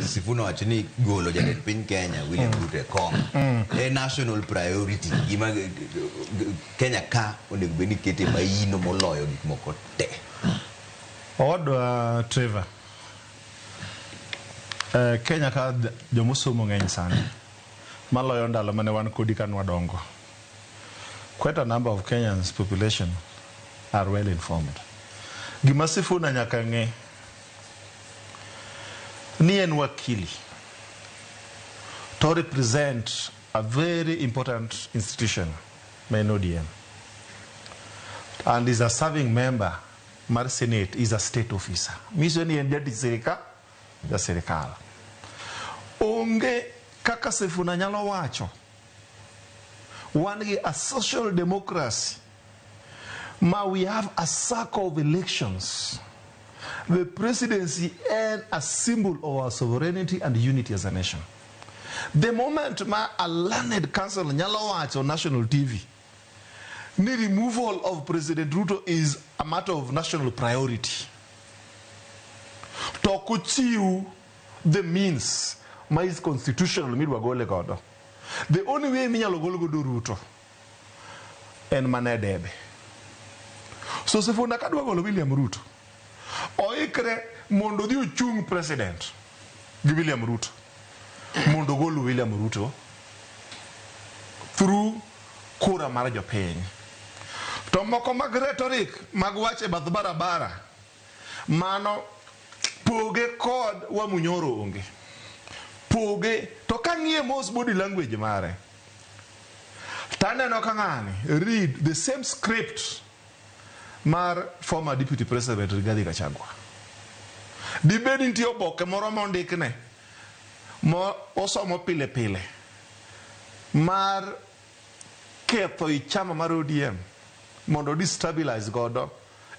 Sifuna wacho ni golo jatend piny Kenya William Ruto e kom e national priority, gima Kenya ka onego bed ni kete maino moloyo gik moko te. Owadwa Trevor, Kenya ka jomosomo ng'eny sani maloyo ndalo mane wan kodi ka nwadongo. Quite a number of Kenyans population are well informed. Gima Sifuna nyaka ng'e ni en wakili to represent a very important institution ma en ODM and is a serving member mar Senate, is a state officer. Miso ni en jatich sirikal, ja sirikal. Onge kaka Sifuna nyalo wacho wan gi a social democracy ma we have a circle of elections. The presidency and a symbol of our sovereignty and unity as a nation. The moment ma a learned counsel nyalo wacho national TV ni removal of President Ruto is a matter of national priority, to ok ochiw the means ma is constitutional midwa gole godo. The only way minyalo gol godo Ruto en mana e debe. So Sifuna kadwa golo William Ruto, oikre mondo odhi ochung president gi William Ruto mondo ogol William Ruto through kura mar jopiny. To moko mag rhetoric mag wach e bath barabara, mano poge kod Wamunyoro onge. Poge to kang'iye mos body language mare, taneno ka ng'ani read the same script mar former Deputy President Rigathi Gachagua. Dibed nitie oboke moro mondikne mo osomo pile pile mar ketho i chama mar ODM mondo destabilize godo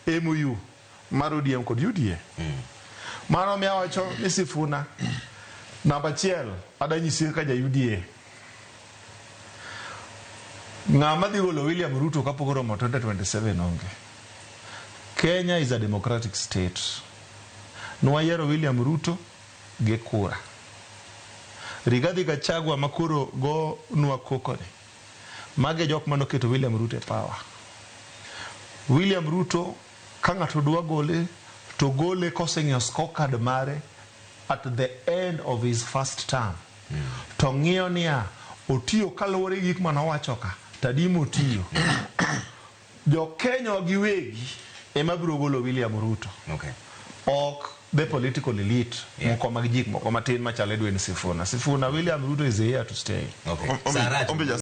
MOU mar ODM kod UDA. Mano miyo awacho ni Sifuna namba achiel adanyisi kaka ja UDA. Ng'ama dhi golo William Ruto kapok oromo 2027 onge. Kenya is a democratic state. Nwayiero William Ruto gi kura. Rigathi Gachagua makoro go nwa koko ni. Magi e jok manoketo William Ruto e power. William Ruto ka ng'ato dwa gole to gole koseng'iyo scorecard mare at the end of his first term. To ng'iyo niya, otiyo kaluwore gi gik manowacho ka, to adi motiyo. Jo Kenya giwegi ema biro golo William Ruto. Ok the political elite moko mag jik moko matin machalo Edwin Sifuna. Sifuna, William Ruto is here to stay. Sarach. Ombi.